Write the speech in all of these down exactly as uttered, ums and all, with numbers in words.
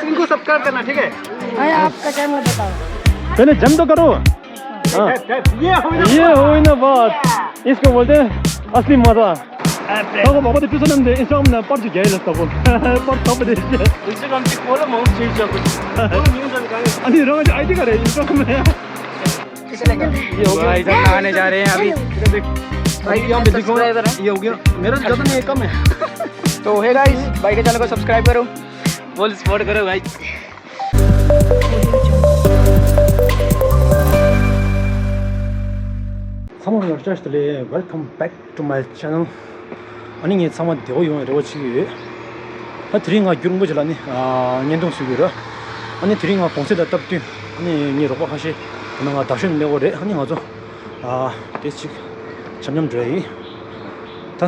इनको सब्सक्राइब करना, ठीक है? भाई, आपका चैनल बताओ। पहले जम तो करो। हाँ। ये हुई ना बात। ये हुई ना बात। इसको बोलते हैं असली मजा। तो बाबा तो ट्यूशन दे, इंस्टाग्राम ना पर जो गया लगता वो। पर टॉप दे। इंस्टाग्राम से खोलो, मैं चेंज कर कुछ। अनि रोज आईडी करे इंस्टाग्राम में। ये हो गया। भाई साहब नहाने जा रहे हैं अभी। भाई, यहाँ पे देखो, सब्सक्राइबर है। ये हो गया। मेरा ज़्यादा नहीं है, कम है। तो हे गाइस, भाई के चैनल को सब्सक्राइब करो। फुल सपोर्ट करो गाइस। ཚང་མ་ལ་བཀྲ་ཤིས་བདེ་ལེགས། Welcome back to my channel. ཨ་ནི་ངས་ཚང་མ་བདེ་པོ་ཡོང་བའི་རེ་བ་བྱེད་ཀྱི་ཡོད། ད་དེ་རིང་ང་རྒྱུན་རིང་པོ་ཞིག་ལ་ནི་ཨ་བརྙན་ཐུང་བཟོ་གི་ཡོད་ར། ཨ་ནི་དེ་རིང་ང་གུང་སེང་དང་སྟབས་བསྟུན་ཨ་ནི་ངའི་རོགས་པ་ཁ་ཤས་ད་ནང་ང་ཟླ་ཤོད་ནས་སླེབས་ཡོད་རེད། ཨ་ནི་ང་ཚོ་ཨ་དེ་ཅིག་འཆམ་འཆམ་འགྲོ་ཡ་ཡིན། ད་ཨ་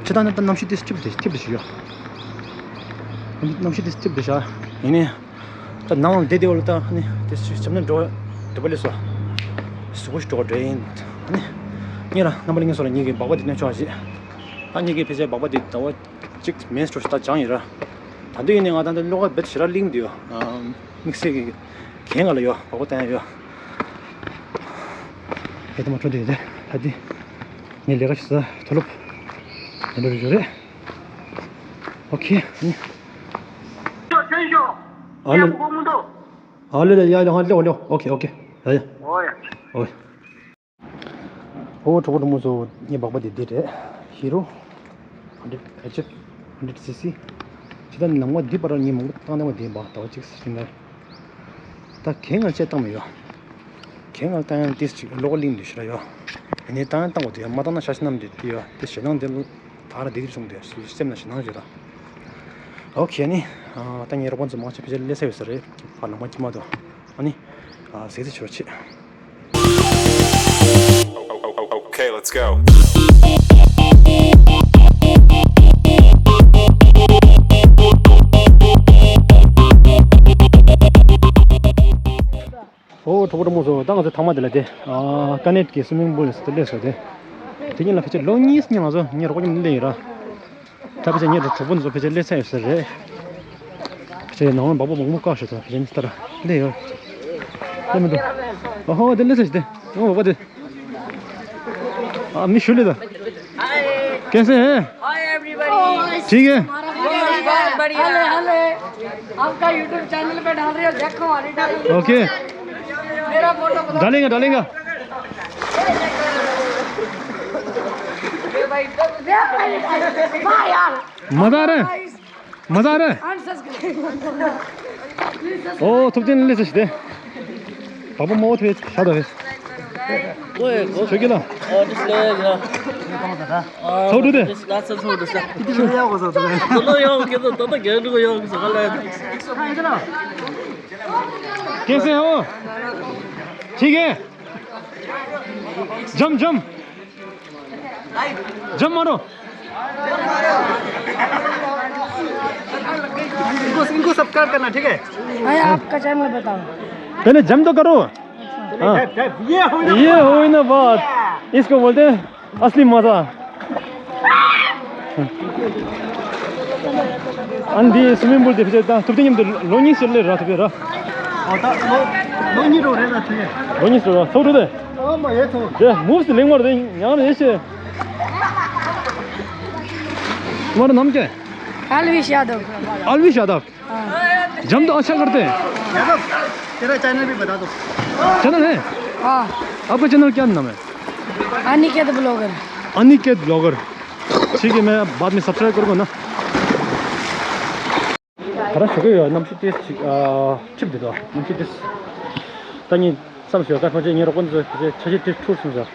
ཕྱི་ཐང་ནས་ད་གནམ་གཤིས་དེ་ཐིབས་དེ་ཐིབས་དེ་ཞིག་ཡོད། གནམ་གཤིས་དེ་ཐིབས་དེ་ཤ་ཡིན་ནའི། ད་ནང་ལ་བསྡད་བསྡད་པ་ལ་ད་ནི་དེ་ཞིག་འཆམ་འཆམ་འགྲོ་འགྲོ་པ་ལས་སོ། གཟུགས་པོ་ཞིག་འགྲོ་བ་འདྲ་ཡིན། ཨ་ནི་ངས་ར་རྣམ་པ་ལྷན་རྒྱས་ཚོ་ལ་ངེད་ཀྱི་སྦག་སྦག་དེ་སྟོན་ཆོག་ཅིག་ད་ངེད་ཀྱི་ཕལ་ཆེར་སྦག་སྦག་དེ་ཟླ་བ་གཅིག་མིན་འགྲོ་ཞིག་ད་སྦྱངས་ཡིན་ར། ད་དུང་ཡིན་ནའི་ང་ད་ལྟ་བློ་ཁ་རྦད་ཞེ་དྲག་ལྷིང་བསྡད་ཡོད། ཨ་དམིགས་བསལ་གྱི་གན་ང་ལ་ཡོད། སྦག་སྦག་བསྟན་ཡོད། ཧེ་ད་མ་འཕྲོ་དེ་ཡོད་དེ་ད་དེ་ངས་ལས་ཀ་བྱེད་ས་མཐོ་སློབ་ཡིན་འགྲོ་རེད་རེད། ཨོ་ཁེ། ཨ་ལེ། ཨ་ལེ་ལེ་ཡ་ཡ་ཧ་ལེ་ཨོ་ལེ་ཨོ་ཁེ་ཨོ་ཁེ་ཡ་ཡ། ཨོ་ཡ། ཨོ་གྲོགས་པོ་གྲོགས་མོ་ཚོ་ངའི་སྦག་སྦག་དེ་འདི་རེད། ཧི་རོ། ཧན་ཌེ་རེཌ་ཨེཆ་ཨེཕ། ཧན་ཌེ་རེཌ་སི་སི། ཇི་ལྟར་ནང་མ་འདི་བར་ངས་མང་པོ་བཏང་ནས་མ་བསྡད་པ་ཟླ་བ་གཅིག་ཟིན་ན། ད་གན་ང་བཅད་བཏང་མི་ཡོད། གན་ང་བཏང་ཡང་ཏིས་ཅིག་བློ་ཁ་ལྷིང་འདུག་ཤི་ར་ཡོད། ཡིན་ནའི་བཏང་ཡང་བཏང་དགོས་འདུག་ཡ། མ་བཏང་ན་ཤ་ཤི་ནམ་འདི་དེ་ཡོད་དེ་ཞེད་སྣང་འདི། ད་ར་འདི་འདྲ་སོང་དེ་སེམས་ལ་ཞེད་སྣང་ཞིག་ར། ཨོ་ཁེ་ནི། ད་ངའི་རོགས་པ་ཚོ་མང་ཆེ་ཕལ་ཆེར་སླེབས་ཚར་ཡོད་ས་རེད། ཕར་ལམ་ཁ་དཀྱིལ་མ་དུ། ཨ་ནི། ཟས་ཚེ་ཆོ་ཆེ། Okay, let's go. ཨོ་གྲོགས་པོ་གྲོགས་མོ་ཚོ་ད་ང་ཚོ་ཐང་མ་དེ་ལ་དེ་ཀ་ནེད་ཀྱི་སུ་མིང་པུལ་ཟེར་དེ་སླེབས་སོང་དེ། དེ་ཉིན་ལ་ཕལ་ཆེར་ལོ་གཉིས་ཉིན་ང་ཚོ་ངའི་རོགས་པ་མཉམ་དུ་སླེབས་ཡིན་ར། ད་ཕལ་ཆེར་ངའི་གྲོགས་པོ་ཚོ་ཕལ་ཆེར་སླེབས་ཚར་ཡོད་ས་རེད། ཕལ་ཆེར་ནང་ལ་སྦག་སྦག་མང་པོ་བཀག་ཤག་ད་ཕལ་ཆེར་ནི་ལྟར་སླེབས་ཡོད། སླེབས་མི་འདུག་ཨ་ཧོ་དེ་སླེབས་ཚར་ཞིག་དེ་ཨོ་སྦག་སྦག་དེ། ཨ་མི་ཞུ་ལེ་ད། कैसे हैं? Hi everybody. ठीक है। बहुत बढ़िया। Hello hello. आपका यूट्यूब चैनल पे डाल रहे हो, देखो हमारी डाल। ओके। मेरा फोटो को डालेंगे डालेंगे। ये भाई, वाह यार। मजा आ रहा है। मजा आ रहा है। अनसब्सक्राइब। ओ थुप दिन ले सस्ते। पापा मो थे शादा है। ओए, ओए। छोकी ला। और इसलिए ना। छोड़ दे। इस लास्ट से छोड़ दे। तो लो यो के तो तो गैर को यो के सकाल है। कैसे हो? ठीक है। जम जम। जम मारो। इनको इनको सब्सक्राइब करना, ठीक है? भाई, आपका चैनल बताओ। पहले जम तो करो। हाँ। ये हुई ना ये हुई ना बात। इसको बोलते हैं असली मजा। ཨ་འདི་སུ་མིང་པུལ་དེ་ཕྱིར་ད་ཐུབ་བསྟན་མཉམ་དུ་ལོ་གཉིས་ཕྱིར་སླེབས་ར་ཐུབ་པས་ར། ཨོ་ད་ལོ་ལོ་གཉིས་རོ་རེད་ལ་ཐུབ་ཡ། ལོ་གཉིས་སུ་ར་ཚོགས་འགྲོ་དེ། ཨོ་མ་ཡེ་ཚོ། དེ་མུབ་སི་ལེགས་མར་དེ་ཉང་རེ་ཤེ། མར་ནམ་ཀྱེ། अलविश यादव। अलविश यादव। हाँ। जम तो अच्छा करते हैं। यादव, तेरा चैनल भी बता दो। चैनल है? हाँ। आपका चैनल क्या नाम है? अनिकेत ब्लॉगर। अनिकेत ब्लॉगर। ठीक है, मैं बाद में सब्सक्राइब करूँगा ना। ད་ར་ཞོགས་ཀས་ཡོད་གནམ་གཤིས་ཏེ་ཅིག་ཨ་ཁྲིབ་འདུག་གནམ་གཤིས་ཏེ། ད་ངས་བསམ་ཞོག་ཀ་ཕ་ཆེ་ངའི་རོགས་པ་ཚོ་ཕ་ཆེ་ཆ་ཤས་ཏེ་འཁྲུག་སོང་ཟེར།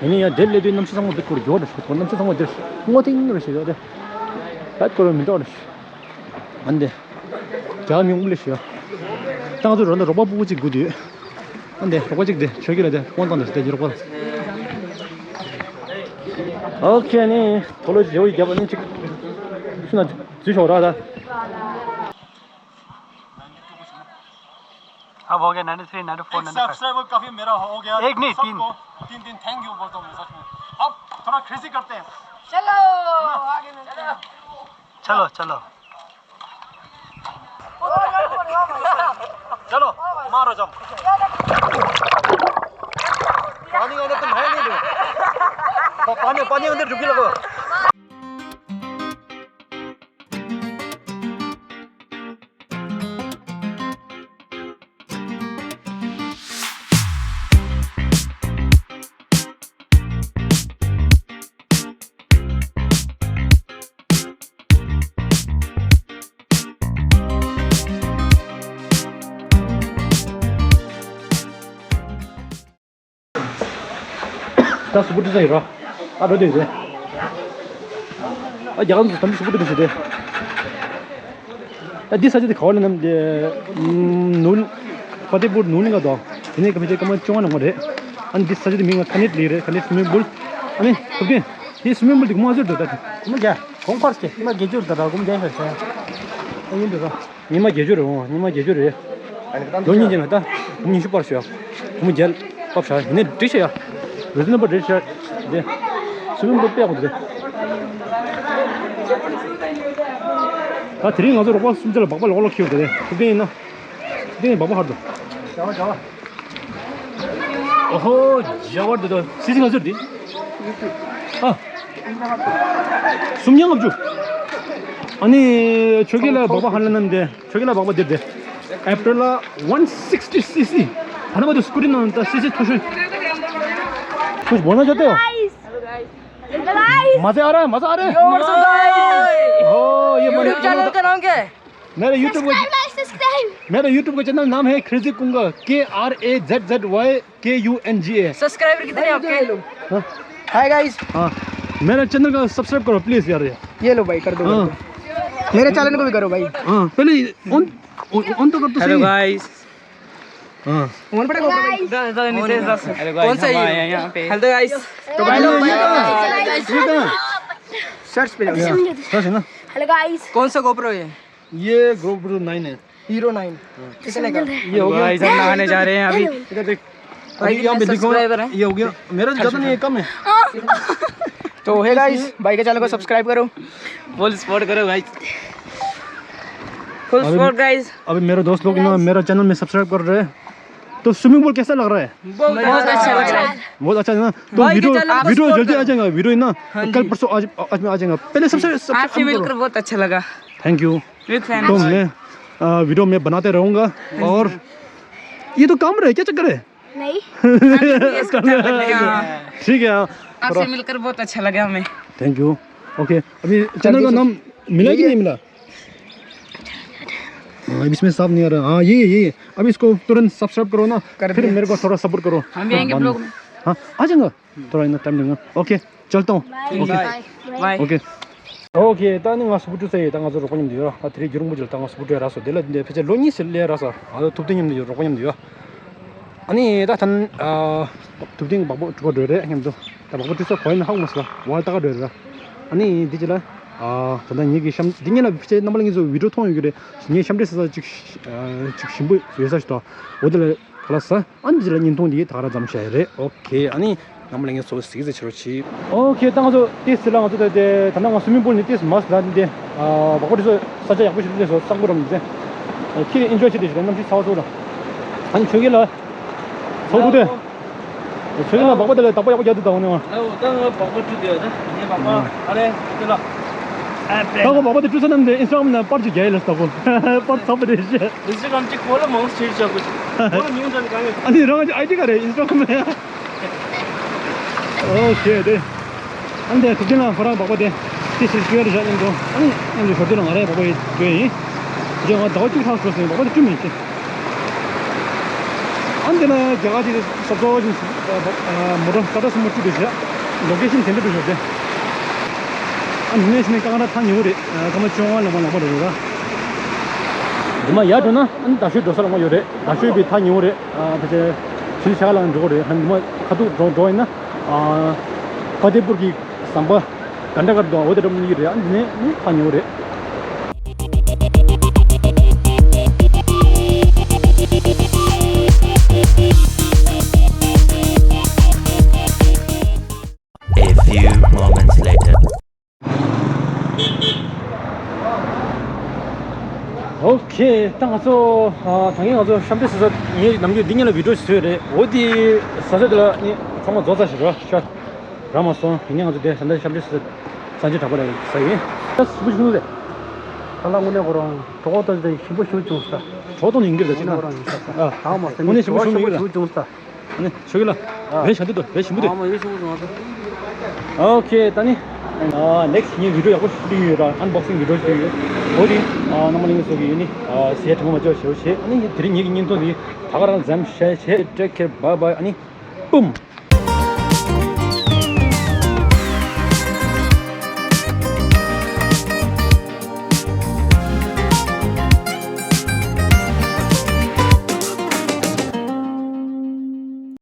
ཡིན་ན་ཡང་དེར་སླེབས་དུས་གནམ་གཤིས་ཚང་མ་འདི་སྐོར་ཡོད་རེད་ཤག་གནམ་གཤིས་ཚང་མ་འདིར་སྔོ་ཐིང་རེད་ཤག་ཡོད་རེད། ད་སྐོར་མི་འདུག་རེད་ཤག་ཨ་འདི། རྒྱ་མི་འུག་ལེ་ཤག་ད་ང་ཚོ་རོ་ན་རོགས་པ་སྤུ་གུ་གཅིག་སྒུག་དུས། ཨ་འདི་རོགས་པ་གཅིག་འདི་ཆོས་སྐྱིད་ལ་འདི་དབང་བཏང་འདི་ཞིག་འདི་རོགས་པ། ཨོ་ཁེ་ནི་ཐོ་ལོ་ཇི་ཡོ་ཡི་རྒྱབ་ནི་གཅིག་ཤུ་ན་འཛུལ་ཤོག་ར་ད། अब हो गया नाइंटी थ्री, नाइंटी फ़ोर, एक नाइंटी फ़ाइव। सब्सक्राइबर काफी मेरा हो गया। एक नहीं, तीन। सबको तीन तीन थैंक यू बोलता हूँ मैं सच में। अब थोड़ा क्रेजी करते हैं। चलो, आगे मिलते हैं। चलो, चलो। पानी आने तो है नहीं। पानी, पानी अंदर डुबकी लगाओ। ད་སུ་པུ་ཏི་ས་ཡིན་ར། ཨ་འགྲོ་དུས་ཟེར། ཨ་རྒྱ་གར་ཚོ་དམ་སུ་པུ་ཏི་ཟེར་ཏེ། ཨ་འདི་ས་ཆ་དེ་ག་བ་ལ་ནམ་དེ། ནུ། ཕ་ཏི་པུར་ནུ་ལིང་ག་དོ། དེ་ནས་ཀ་མི་ཆེ་ཀ་མ་ཅོང་ནང་མ་རེད། ཨ་འདི་ས་ཆ་དེ་མིང་ལ་ཁ་ནེད་ལི་རེད། ཁ་ནེད་སུ་མིང་པུལ། ཨ་ནི་ཐུབ་ཀེ། དེ་སུ་མིང་པུལ་དེ་ག་མ་ཟེར་འགྲོ་ད། ག་མ་རྒྱ། གོང་འཕར་སྐྱེ་ཀ་མ་རྒྱ་ཇུར་ད་ར་ག་མ་རྒྱ་ཧེ་ས། ཨ་ཡིན་འགྲོ་ད། ཉི་མ་བརྒྱད་ཅུ་རེད་འོང་། ཉི་མ་བརྒྱད་ཅུ་རེད། ལོ་གཉིས་ཀྱི་ལ་ད་ཉི་ཤུ་པར་ཞུ་ཡ། ཉི་མ་བརྒྱད་པར་ཞུ་ཡ། ཡིན་ནའི་འགྲིག་ཤག་ཡ། རི་ཟི་ནེ་བལ་རེད་ཤག་དེ། སུ་མིང་པུལ་དཔེ་ཡག་པོ་འདུག་དེ། ད་དེ་རིང་ང་ཚོ་རོགས་པ་གསུམ་ཆ་ལ་སྦག་སྦག་ལོག་ལོག་ཁྱེར་ཡོང་དེ། ཐུབ་བསྟན་ཡིན་ན། ཐུབ་བསྟན་ཡིན་སྦག་སྦག་ཧར་འདུག་བྱ་བ་བྱ་བ། ཨོ་ཧོ། བྱ་བ་འདི་དང་སི་སི་ང་ཚོ་འདི། ཨ། སུམ་བརྒྱ་ལྔ་བཅུ། ཨ་ནི་ཆོས་སྐྱིད་ལ་སྦག་སྦག་ཧར་ལ་ནམ་དེ། ཆོས་སྐྱིད་ལ་སྦག་སྦག་འདིར་དེ། ཨེ་པྲིལ་ལ་ཝན་སིག་སི་སི་སི། ཐ་ན་མ་དུ་སྐུ་རི་ནང་ད་སི་སི་ཐུ་ཤུ། ཁུ་བོ་ན་ཇོ་ཏེ། Hello guys. Hello guys. མ་ཚེ་ཨ་ར་མ་ཚེ་ཨ་ར། Yo, what's up, guys? ཨོ་ཡེ་མ་ནི། YouTube channel का नाम क्या है? मेरा YouTube का Subscribe, like, subscribe. मेरा YouTube का चैनल नाम है Crazy Kunga, K R A Z Z Y K U N G A। Subscriber कितने हैं आपके? हाँ। Hi guys। हाँ। मेरा चैनल का सब्सक्राइब करो प्लीज यार। ये लो भाई, कर दो, कर हाँ। दो। मेरे चैनल को भी करो भाई। हाँ, पहले ऑन, ऑन, ऑन तो कर तो हेलो सही। गाइस। हाँ। फोन पड़ा GoPro भाई। हेलो गाइस, कौन सा हम ये? आए हैं यहाँ पे। Hello guys. तो भाई लोग ये कहाँ? ये कहाँ? सर्च पे जाओ। या, सर्च है ना? Hello guys. कौन सा GoPro है? ये GoPro नाइन है। Hero nine. कितने का? ये हो गया। गाइस, हम नहाने जा रहे हैं अभी। इधर देख। भाई अभी यहाँ पे देखो, सब्सक्राइबर है। ये हो गया। मेरा ज्यादा नहीं है, कम है। तो हे गाइस, भाई के चैनल को सब्सक्राइब करो। फुल सपोर्ट करो गाइस। फुल अभी सपोर्ट गाइस। अभी मेरे दोस्त लोग ना मेरा चैनल में सब्सक्राइब कर रहे हैं। तो स्विमिंग पूल कैसा लग रहा है? बहुत अच्छा लग रहा है। बहुत अच्छा है ना? तो भाई के वीडियो, चैनल को वीडियो सपोर्ट जल्दी आ करो। जाएगा, वीडियो ना। हाँ कल जी। परसों आज, आज में आ जाएगा। पहले सबसे, सबसे आपसे पहले मिलकर करो। बहुत अच्छा लगा। Thank you. Big fan. तो मैं, अ, वीडियो मैं बनाते रहूँगा। और ये तो काम रहे, क्या चक्कर है? नहीं। अभी इसको क्या करने का? ठीक है, हाँ। आपसे थोड़ा मिलकर बहुत अच्छा लगा हमें। Thank you. ओके, अभी चैनल का नाम मिला कि नहीं मिला? हाँ, अब इसमें साफ नहीं आ रहा। हाँ, ये, ये, ये। अभी इसको तुरंत सब्सक्राइब करो ना, कर फिर दिया। मेरे को थोड़ा सपोर्ट करो। हम भी आएंगे हाँ, ब्लॉग में। हाँ, आ जाएगा। थोड़ा इतना टाइम देंगे। ओके, चलता हूँ। Bye. Okay. Bye. Bye. Okay. Okay, ད་ནི་ང་སུ་པུ་ཏྲུ་ས་ཡི་ད་ང་ཚོ་རོགས་པ་མཉམ་དུ་ཡོད་ར། ད་དེ་རིང་རྒྱུན་རིང་པོ་ཅིག་ལ་ད་ང་སུ་པུ་ཏྲུ་ཡ་རག་སོང་། དེ་ལ་འདི་ཕལ་ཆེར་ལོ་གཉིས་ཙམ་ལས་རག་སོང་། ང་ཚོ་ཐུབ་བསྟན་མཉམ་དུ་ཡོད། རོགས་པ་མཉམ་དུ་ཡོད། ཨ་ནི་ད་ད་ཐུབ་བསྟན་གྱི་སྦག་སྦག་གྲུ་པ་འགྲོ་རེད་མཉམ་དུ། ད་སྦག་སྦག་གྲུ་ས་གོ་ཡིན་ན་ཧ་གོ་མ་སོང་། བ་ལྟ་ག་འགྲོ་རེད་ར། ཨ་ནི་འདི་ཅི་ལ། ཨ་ད་ལྟ་ངེད་ཀྱི་གཤམ་འདི་ངེད་ལ་ཕལ་ཆེར་རྣམ་པ་ལྷན་རྒྱས་ཚོ་བི་ཌིའོ་མཐོང་ཡོད་ཀྱི་རེད། ངའི་གཤམ་འདྲེ་ས་ས་ཅིག་ཨ་ཅིག་ཞིམ་པོ་ཡོད་ས་ཞིག་འདུག་འོ་དེ་ལ་ག་ལ་ས། ཨ་ནི་འདི་ལ་བརྙན་ཐུང་འདི་ད་ག་རང་མཚམས་བཞག་ཡོད་རེད། ཨོ་ཁེ། ཨ་ནི་རྣམ་པ་ལྷན་རྒྱས་ཚོ་གཟིགས་གཟིགས་བྱེད་རོགས་གྱིས། ཨོ་ཁེ། ད་ང་ཚོ་ཏིས་ལ་ང་ཚོ་ད་ལྟ་ད་ལྟ་ང་སུ་མིང་པུལ་ནས་ཏིས་མར་ལ་འདི་ཨ་སྦག་སྦག་གྲུ་ས་ས་ཆ་ཡག་པོ་ཞིག་རེད་སོ། གཙང་པོ་རམ་འདི་ཁྱེད་ཀྱིས་ཨིན་ཇོའི་བྱེད་དེ་ཞིག་རེད། གནམ་གཤིས་ཚ་བ་ཚ་བ་ལ། ཨ་ནི་ཆོས་སྐྱིད་ལ་ཚོགས་འདུ་དེ། ཆོས་སྐྱིད་ལ་སྦག་སྦག་དེ་ལ་བདག་པོ་ཡག་པོ་རྒྱག་འདུག་ད་འོ་ནས་ཨ། ད་ང་སྦག་སྦག་གྲུ་དེ་ཡོད་ད། ངས་སྦག་སྦག་ཨ་རེ་དེ་ལ། ད་ཁོ་སྦག་སྦག་དེ་གྲུ་ས་ནམ་དེ་ཨིན་སི་ཊ་གྷ་རམ་ནང་པར་ཅིག་རྒྱག་ཡིན་ལ་ད་ཁོ་པར་ཚགས་པོ་རེད་ཤག་ཨིན་སི་ཊ་གྷ་རམ་ཅིག་ཁོ་ལ་མང་ཆེ་ཆག་གོ་ཅིག་ཁོ་ལ་མིང་འདྲ་ནི་གང་ཡོད། ཨ་ནི་རང་གི་ཨའི་ཌི་ག་རེད། ཨིན་སི་ཊ་གྷ་རམ་ཡ། ཨོ་ཁེ་དེ། ཨ་ནི་དེ་ཐུབ་བསྟན་ལགས་ཁོ་རང་སྦག་སྦག་དེ་ཏི་སི་ཀུ་ཡར་བཞག་མཉམ་དུ། ཨ་ནི་མཉམ་དུ་ཞོར་དུ་ལ་ང་རང་སྦག་སྦག་ཡི་འགྲོ་ཡིན། རྗེས་ང་ཟླ་བ་གཅིག་ལྷག་འགྲོ་ཟིན་སྦག་སྦག་དེ་བཀྲུ་མེད་ཅེས། ཨ་ནི་དེ་ལ་རྒྱ་གར་གྱི་སོབ་སོབ་ཅིག་མོ་ཊ་ཊ་ཊ་སུ་མོ་བཀྲུ་དེ་བཞག་ལོ་ཀེ་ཤན་དེ་འདྲ་འགྲོ་ཞོར་དེ། ཨ་ནི་ནས་ནས་རྐང་ར་ཐག་ཉེ་བོ་རེད། སྐར་མ་བཅོ་ལྔ་ལོང་མ་ལོང་མ་རེད་ར། འདི་མ་ཡར་འགྲོ་ན་ཨ་ནི་རྡ་ཤོད་འགྲོ་ས་ལོང་མ་ཡོད་རེད། རྡ་ཤོད་པའི་ཐག་ཉེ་བོ་རེད། ཨ་ཕལ་ཆེར་ཤིལ་ཤ་ལ་འགྲོ་དགོས་རེད། ཨ་ནི་འདི་མ་ཁ་ཐུག་འགྲོ་འགྲོ་ཡིན་ན་ཨ་ཕ་ཏེ་པུར་གྱི་ཟམ་པ་གྷན་ཌ་གར་དུ་འོ་དེ་འགྲོ་མི་ཡོད་རེད། ཨ་ནི་འདི་ནས་ནི་ཐག་ཉེ་བོ་རེད། A few moments later. ཨོ་ ཁྱེད་ད་ང་ཚོ་ཨ་ད་ངས་ང་ཚོ་ཤམ་ཏེ་ཟ་ས། ངས་ནམ་རྒྱུན་འདི་སྔོན་ལ་བི་ཌིའོ་ཞིག་བཟོས་རེད། འོ་དེ་ཟ་ས་དེ་ལ་ནི་ཚང་མ་རྫོགས་ཚར་ཞིག་ར་ཤ་ར་མ་སོང་། ཡིན་ནའི་ང་ཚོ་དེ་ད་ལྟ་ཤམ་ཏེ་ཟ་ས་སང་ཆེན་གྲགས་པ་རེད་ཟ་ཡིན། ད་ཞིམ་པོ་ཞིམ་པོ་རེད། ད་ལ་དངོས་གནས་ཁོ་རང་གྲོགས་པོ་ད་ཞིམ་པོ་ཞིམ་པོ་བྱུང་ས། གྲོགས་པོ་ཡིན་གྱི་རེད་ད་ཅི་ན། དངོས་གནས་ཁོ་རང་ཡིན་ས། ཨ་ད་མ་སེམས་དངོས་གནས་ཞིམ་པོ་ཞིམ་པོ་ཡིན་ལ། བྱུང་ས། ཨ་ནི་ཆོས་སྐྱིད་ལགས། ཨ། བེད་ཞག་འདི་དུ་བེད་ཞིམ་པོ་འདུག་ཨ་མ་ཡོད་ཞིམ་པོ་བྱུང་ཨ། ཨོ་ཁེ། ད་ནི་ཨ་ནེག་སི་ཊི་ངའི་བི་ཌིའོ་ཡག་པོ་ཞིག་བཏིང་ཡོད་ར། ཨན་བོག་སིང་བི་ཌིའོ་ཞིག་བཏིང་ཡོད། འོ་དེ་ཨ་རྣམ་པ་ལྷན་རྒྱས་ཚོ་གིས་ཡོད་ནི་ཨ་ཟས་དྲི་མ་མ་བྱེད་པ་ཞེ་པོ་བྱེད། ཨ་ནི་དེ་རིང་ངེད་ཀྱི་བརྙན་ཐུང་འདི་ད་ག་རང་མཚམས་བཞག་བྱས། ཊེག་ཁེར་བྷའི་བྷའི། ཨ་ནི་པུམ།